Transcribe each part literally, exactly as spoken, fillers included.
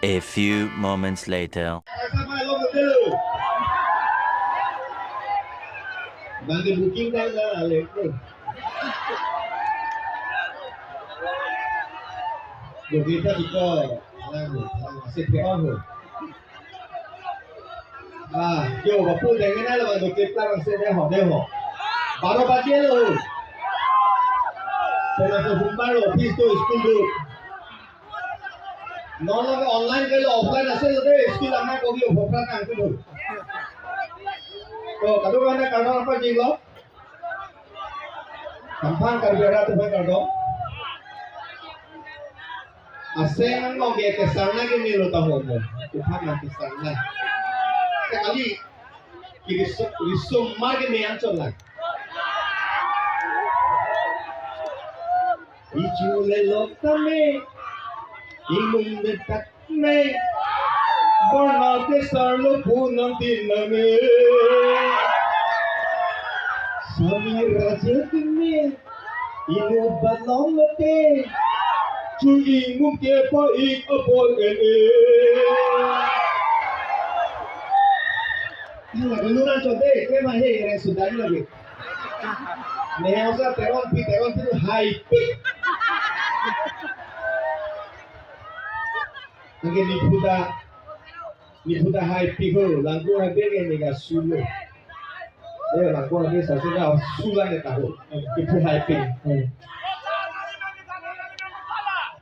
A few moments later. Bang ke booking kai la ale ko. Booking ta ko. Alang, alang, se pe ho. Ah, yo, bapu dengen na lo, bang ke ta bang se de ho, de ho. Baro baje lo. Pena ko humbar lo, office to school do. Non lo ke online ke lo offline ase lo de, school ang na kogi offline ang tu. To, kado mana kado apa jing lo? Kampang Karbi Anglong tu apa kado? Aseng ang kogi ke sana ke ni lo tahu mo. Tuhan nanti sana. Sekali kiri so-, risum mar ke ni ang chon lang. Ichu le lok tame, imung de tak me, bornal ke sarlo punang tinang me. Sami raja ke me, inu balong mate, chu imung ke po ik apor en e. Ina duluran chode, ke ma he, re sudai lagi. Nehausa Teronpi, Teronpi tu hai pi. Angke ni phuta, ni phuta hai pi ho, langkung habe ke ni ga sulo. Eh, langkung habe sasuna sula ne tahu. Ni phu hai pi. Hmm.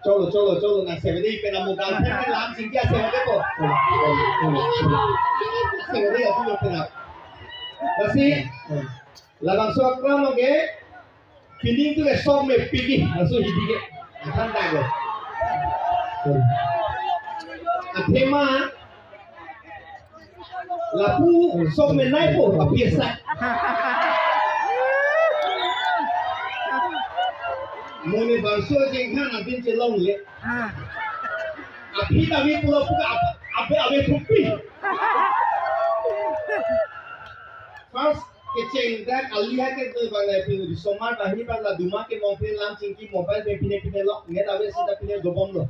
Cholo, cholo, cholo, na sevede pen amu gal pen lam singkia sevede ko. Sevede ya tu pen. Lasi, labangso aklam ke, pining tu ke sok me pigi, laso hidi ke. Athan ta ke. Athema, lapu sok me nai po, api esa. Mone bangso jengkhan abin chelong le. Api ta mi pulo puka ap-, abe, abe thupi. First, kecheng dak ali ha ke doi bang lai pin risomar dahi bang la duma ke mong pin lam chingki mobile pe pine pine lo, nge dawe sida pine dobom lo.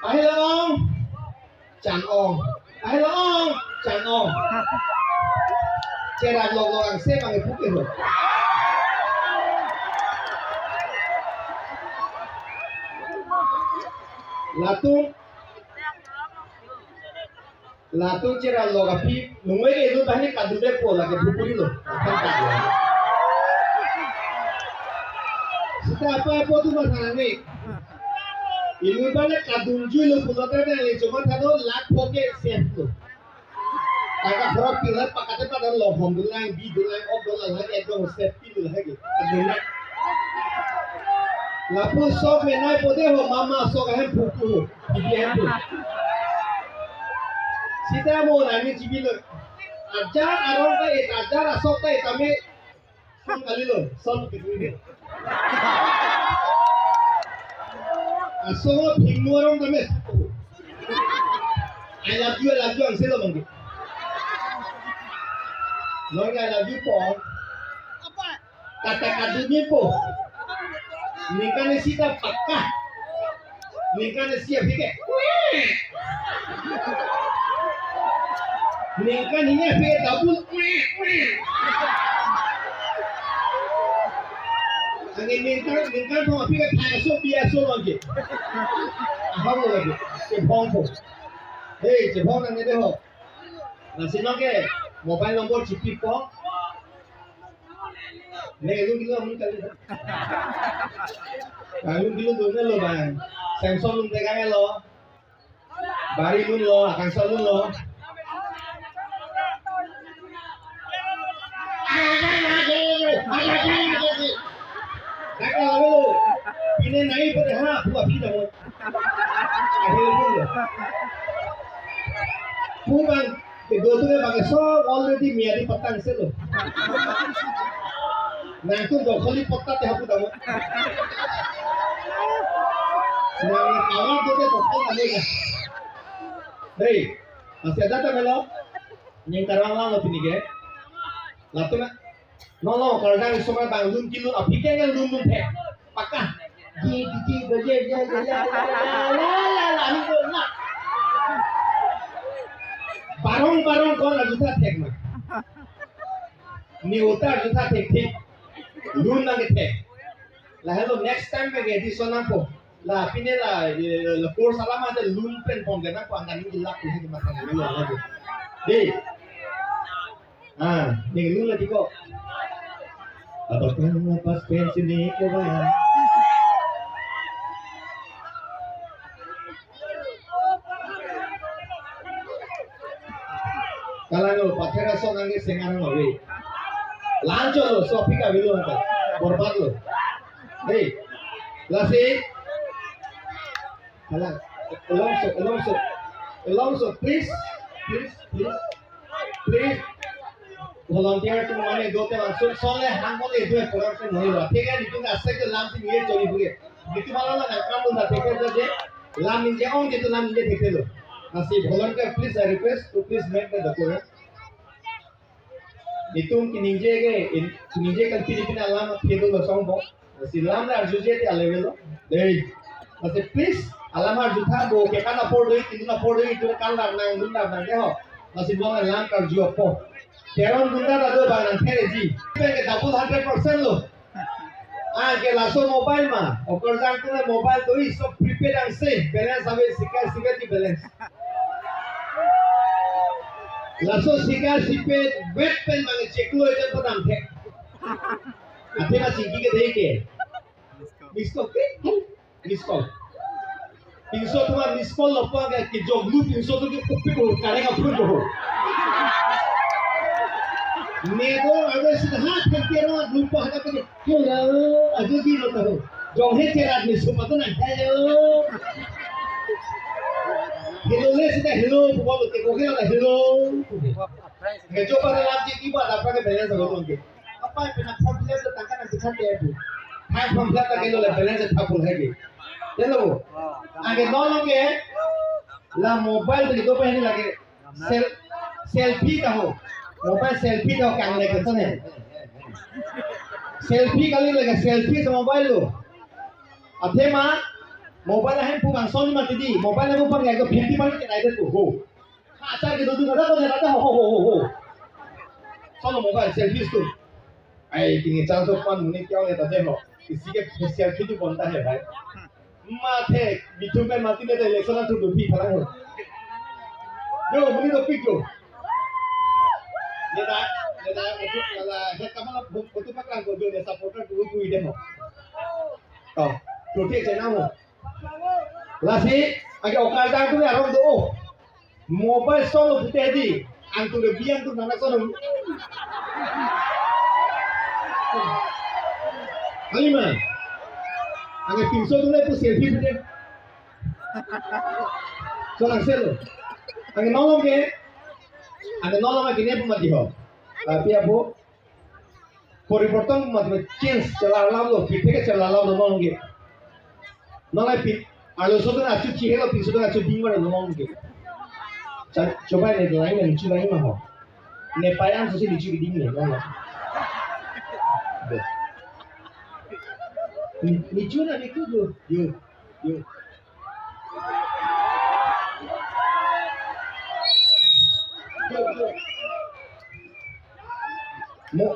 Ahilong, chan ong. Ahilong, chan ong. Cherak lok lok ang se bang epuk ke ho. Latum Latum cherak lok aphi, nungwe ke elu tahani kadun de po lake bhupuri lo. Sita apa apa tu masalah ni. Elu bale kadun jui lo pulote ne le cuma thado lak phoke sef lo. Taka khorok pila pakate padan lo hom dulang, bi dulang, ok dulang, lagi ekdom sef. Pilo lagi. Lapu sok menai pode ho mama sok ahem pupu. Bibi ahem pu. Sita mo nani chibilo. Ajar arong ta et, ajar asok ta et kami. Som kalilo, som kalilo. Asok mo phingmu arong kami. I love you, I love you, ang silo manggi. Lord, I love you po. Kata kadun ni po. Ningkan isi ta pakka. Ningkan isi aphi ke. Ningkan hini aphi ke double. Angin ningkan, ningkan thong aphi ke thai so biya so longji. Aham lo lagi. Chevong po. Hey, chevong nang ne de ho. Nasi nong ke mobile number chipi po. Ne, lung kilo, lung kilo. Lung kilo, lung kilo, bang. Samsung lung tega lo. Bari lung lo, Akansha lung lo. Pine nai pada ha, buat pina mo. Akhirnya pun lo. Pu bang, kedua tu bang so already miyadi patang selo. Nangtum dokholi patta te hapu tamo. Nang awar tu te dokhol tamo ya. Hei, masih ada tak melo? Ning karang lang lo pini ke. Latum na. Nolo, kardang isomar bang lun kilun, aphi ke ngan lun lun the. Pakka. Ti, ti, ti, baje, ja, ja, la, la, la, la, la, la, la, la. Barong, barong, kon arjutha thek ma. Ne uta arjutha thekthek. Lun nangkethek. Lahelo next time ke edison nangpo. La pine la, eh, la course alam ada lun pen pon ke nangpo angkan ini lak ini masa ini lo lagi. Dei. Ah, ning lun lagi ko. Apa kan pas pensi ni ko ba? Kalang lo, pathera son angke sengar lo, wei. Lancho lo, so aphi ke avelo nangka. Borbat lo. Hei. Lasi. Kalang. Alongso, alongso. Alongso, please. Please, please. Please. Volunteer atum mane dote langsung sole hangkole due program se noi lo. Thik hai, nitum aste ke lam si niye chori puke. Nitum ala la nangkam lo na thik hai je lam ningje ong je tu lam ningje thik hai lo. Lasi volunteer, please, I request to please make the document. Nitum kiningje ke, in, kiningje kan pini pini alam akhir lo song bo. Lasi lam le arjuje ti a level lo. Dei. Lasi please, alam arjutha bo ke kan apor doi, kinun apor doi, itu kan dak nang, dun dak nang ke ho. Lasi mo lam karju apo. Teron gunda ta do bang nang thereji. Pen ke double hundred percent lo. Ah, ke laso mobile ma. Okarjang tu mobile tu iso prepaid angse. Balance ave sika sika di balance. Laso sika sipe bet pen mane check lo ejan padam thek. Athe ma singki ke dei ke. Miss call ke? Miss call. Pinso atum a miss call lo pa ke kijok lu pinso atum ke pupi ko kareng apun ko. Ne ko ave sida ha thang ke ro lu pa ha ke hello. Aju di lo tahu. Jong he cherat miss call pa tu na hello. Hello le sida hello pupo ke ko ke hello. Ngejo pa lam ji ki ba da pa ke balance ko ke. Apa pina form fill up tangka nang bisa dia tu. Hai form fill up tangka lo balance tha pun hai ke. Hello. Anke non lo ke la mobile tu itu pa ini lagi. Sel-, selfie ta ho. Mobile selfie ta ho kang le kesan hai. Selfie kali lagi selfie sa mobile lo. Athe ma mobile ahem pu bang son ma tidi. Mobile ahem pu bang ya ko fifty bang ke nai tu ho. Achar ke duduk ada ko ada ho ho ho ho ho. Solo mobile selfie tu. Ai, kini chance of fun muni kya hota hai ho. Kisi ke selfie tu bonta hai bhai. Mathe, bithum pen mati ne election an tu dupi phalang ho. Yo, muni to pick yo. Neta, neta, itu kala, he kamala buku tu paklang ko jo ne supporter tu tu ide ho. To, tu thik chena ho. Lasi, ake okal tang tu arong do. Mobile solo pute di, ang tu le biang tu nana solo. Alima. Ake pinso tu le pu selfie pute. So langselo. Ake nolong ke, ake nolong ke ne pu mati ho. Tapi apa? Poriborton matme change chelarlam lo, pithek chelarlam lo nong ke. Nong ai pi, arloso atum achu chihelo, pinso atum achu ding mara nong ke. Cha, chobai ne lain ne chu lain ma ho. Ne payang sosi ne chu ding ne nong. Be. Ne, ne chu na ne ku yo, yo, yo. Mo,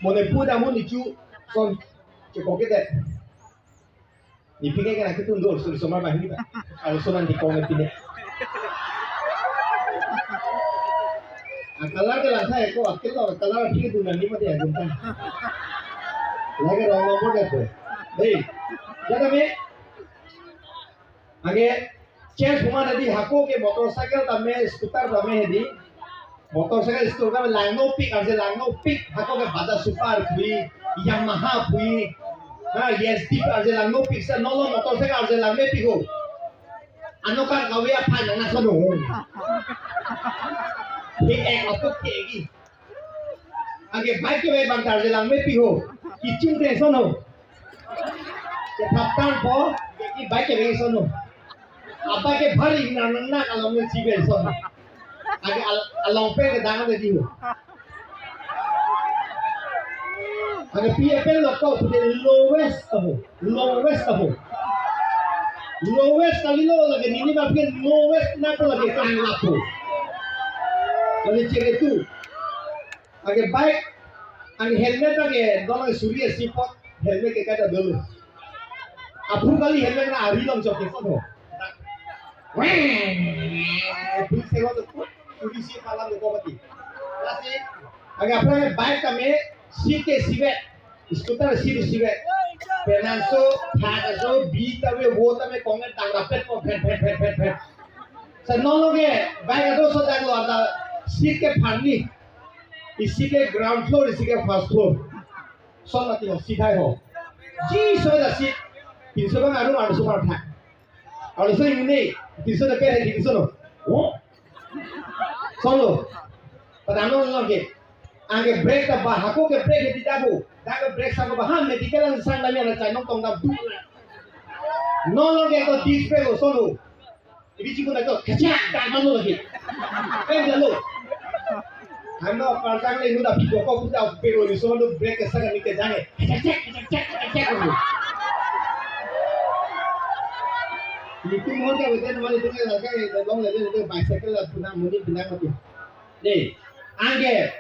mo ne pu da mo ne chu son che ko ke de. Ne pine ke na ke tun do so so ma ba hi ba. Alo so nan di ko ne pine. A color ke lang thai ko, a color, color phi ke tu nan ni ma de a gum ta. Lage rong number de ko. Dei. Jada me. Anke, change human adi hako ke motorcycle tame, scooter tame hedi. Motorcycle, scooter tame langno pik, arje langno pik, hako ke Bajaj Super pui, Yamaha pui. Ha, yes, pik arje langno pik sa nolo motorcycle arje langme pik ho. Ano kan kawi apa nang nasono. He ek apuk ke gi. Anke bike ke bang arje langme pik ho. Kichung ke sono. Ke thaptan po, ki bike ke sono. Apa ke bhari na na na along ne chibe sono. Anke al-, along pen ke dang de di ho. Anke pi pen lo ko the lowest abo, lowest abo. Lowest kalilo lake, minimum ke lowest na ko lake kang lapu. Lake chere tu. Ake bike, ake helmet ake, dolang suri isi pot, helmet ke kada dolo. Aphu kali helmet na ari long chok ke sono. Weh, aphu sewa tu, suri isi palam ko pati. Lasi, ake aphrang bike tame, seat ke isivet. Scooter seat isivet. Penang so, thak aso, bi tame, wo tame, kongen tang rapet ko, phet, phet, phet, phet, phet. Sa non lo ke, bike ato so dak lo, ada seat ke pharni. Isi ke ground floor, isi ke first floor. Son lati ho, seat hai ho. Ji so da seat. Pinso bang arum, arum so par thak. Arum so ini, pinso da per hai, pinso no. Oh? Solo. Padam non lo ke. Anke brake ta ba hako ke brake di dabu. Dabu brake sa ko ba ha medical ang sang dami ana chai nong tong dam tu. Non lo ke ko disc brake lo solo. Ibi chiku na ko kachak ta man lo lagi. Kan jalo. Ano kartang le nu da pito ko puta pero ni solo brake sa kami ke jange. Kachak kachak kachak kachak. Itu mohon ka betul mana itu kan lagi long lagi itu bicycle la puna muni puna mati. Dei, anke,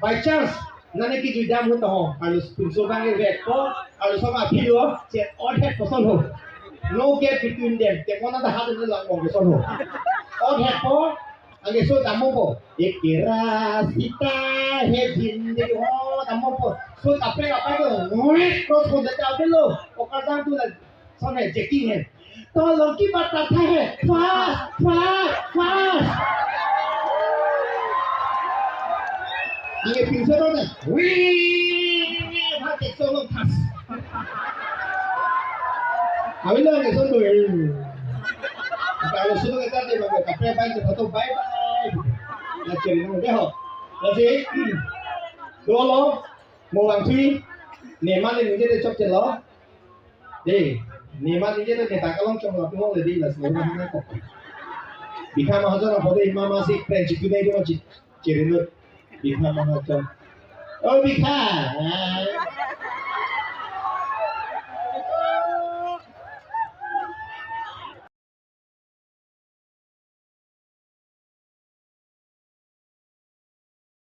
by chance, nane kejui dam ahut ho, arlo pinso bang ke vek ko, arlo soma philo, che odhet koson ho. No gap between them, te kona da hat ne lang bong koson ho. Odhet ko, anke so dam po, ek rasta hai zindagi ho, dam po. So kape kape ko, ngoi, cross ko da ta lo, okar dam tu la, Son hai, checking hai. तो लोग की बात करता है, fast, fast, fast. Anke pinso na, wih, wih, wih, ha, cek solo fast. Awi lo, anke son tu, eh. Kalau sudah kita dia pakai kafe bye, kita tu bye bye. Na ceri nang dei ho. Lasi, dolo, mo langthui, ne mane nije de chok chelo. Dei, ne mane nije de ne ta kalong chong la tumong le dei la sene na ko. Bikha Mahajon apot dei mama si pren chitu dei dei chi chirinut. Bikha Mahajon. Oh, Bikha.